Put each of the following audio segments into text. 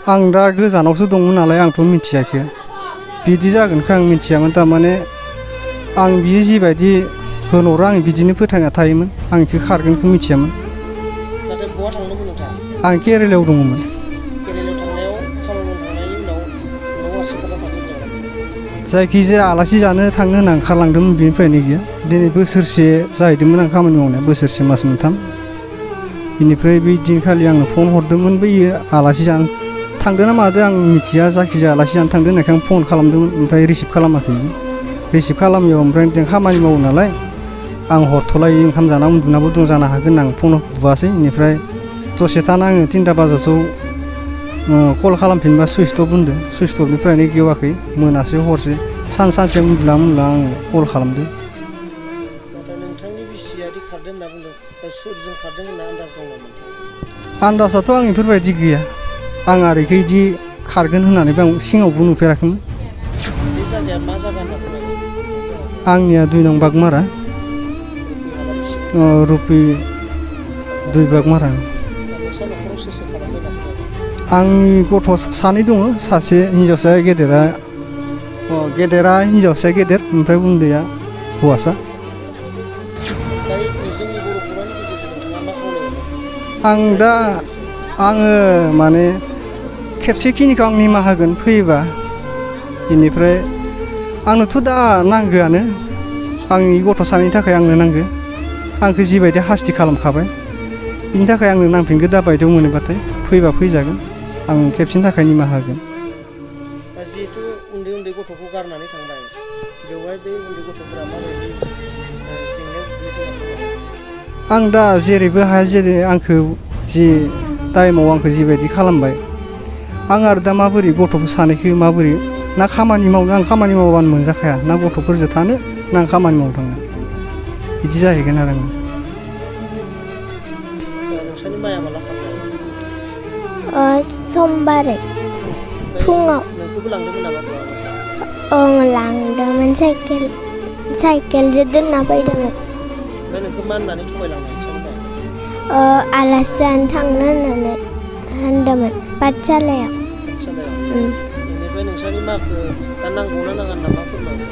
आं दा गोजानावसो दंमोन नालाय आंथ' मिथियाखै बिदि जागोनखौ आं मिथियामोन थारमाने आं बियो जिबायदि होनहरो आं बिदिनो फोथायना थायोमोन आं बेखौ खारगोनखौ मिथियामोन। नाथाय बहा थांदोंमोन नोंथाङा? आं केरेलायाव दङमोन। केरेलायाव थांनायाव खामानि मावनो थांनायनि उनाव न'आव हारसिं थाना थांदोंमोन? जायखिजाया आलासि जानो थांनो होनना ओंखारलांदोंमोन बेनिफ्रायनो गैया दिनै बोसोरसे जाहैदोंमोन आं खामानि मावनाया बोसोरसे मास मोनथाम बेनिफ्राय बै दिनखालि आंनो फन हरदोंमोन बैयो आलासि जानो थांदों ना मादों आं मिथिया जायखिजाया आलासि जानो थांदों होननायखाय आं फन खालामदोंमोन ओमफ्राय रिसिभ खालामाखै रिसिभ खालामियाव ओमफ्राय जों खामानि मावो नालाय आं हरथ'लायो ओंखाम जाना उन्दुनाबो दं जानो हागोन आं फन बुआसै बेनिफ्राय दसे थाना आङो 3टा बाजासोआव कल खालामफिनबा सुइस अफ बुंदों सुइस अफनिफ्रायनो गेवाखै मोनासै हरसै सानसे उन्दुला आङो कल खालामदों। नाथाय नोंथांनि बिसियादि खारदों होनना बुंदों सोरजों खारदों होनना आन्दाज दं नामा? आन्दाजाथ' आं बेफोरबायदि गैया आं आरोखि बिदि खारगोन होननानैबो आं सिगाङावबो नुफेराखैमोन। बे जायगाया मा जायगा होनना बुंदों? आंनिया 2 नं बागमारा रुपि 2 बागमारा। आंनि गथ' सानै दङ सासे हिन्जावसाया गेदेरा हिन्जावसाया गेदेर ओमफ्राय उन्दैया हौवासा। आङो माने खेबसेखिनिखौ आं निमाहा होगोन फैयोबा बेनिफ्राय आंनोथ' दा नांगोआनो आंनि गथ' सानैनि थाखाय आंनो नांगो आंखौ जिबायदि हास्थि खालामखाबाय बिनि थाखाय आंनो नांफिनगोन दा बायदियाव मोनोबाथाय फैबा फैजागोन आं खेबसेनि थाखाय निमाहा होगोन। जिहेतु उन्दै गथ'खौ गारनानै थांबाय बेवहाय बे उन्दै गथ'फोरा माबायदि जेंनायाव गोग्लैदों? आं दा जेरैबो हाया जेरै आंखौ जि टाइमाव आंखौ जिबायदि खालामबाय आं आरो दा माबोरै गथ'फोर सानैखौ माबोरै ना खामानि मावनो आं खामानि मावाबानो मोनजाखाया ना गथ'फोरजों थानो ना आं खामानि मावनो थांनो बिदि जाहैगोन आरो आं। नोंसानि माया माला खारनाय? समबारै फुङाव। नोंखौबो लांदोंमोन नामा? लांदोंमोन साइकेलजों दोनना फैदोंमोन। ओमफ्राय नोंखौ मा होननानै थगायलांनाय नोंसानि माया? आलासि जानो थांनो होननानै होनदोंमोन पाठसालायाव। बेनिफ्राय नोंसानि माखौ दा नांगौ ना नाङा होनना मा फोरमायदों?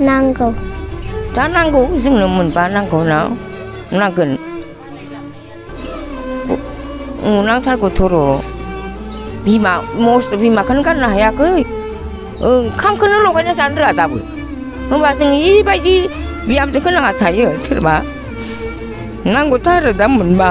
नांगौ। दा नांगौ जोंनो मोनबा नांगौ ना नांगोन नांथारगौथ' र' बिमाखौनो गारनो हायाखै ओंखामखौनो लगायना जानो रोङा दाबो होमबा जों बेबायदि बिहामजोखौ नाङा थायो सोरबा नांगौथ' आरो दा मोनबा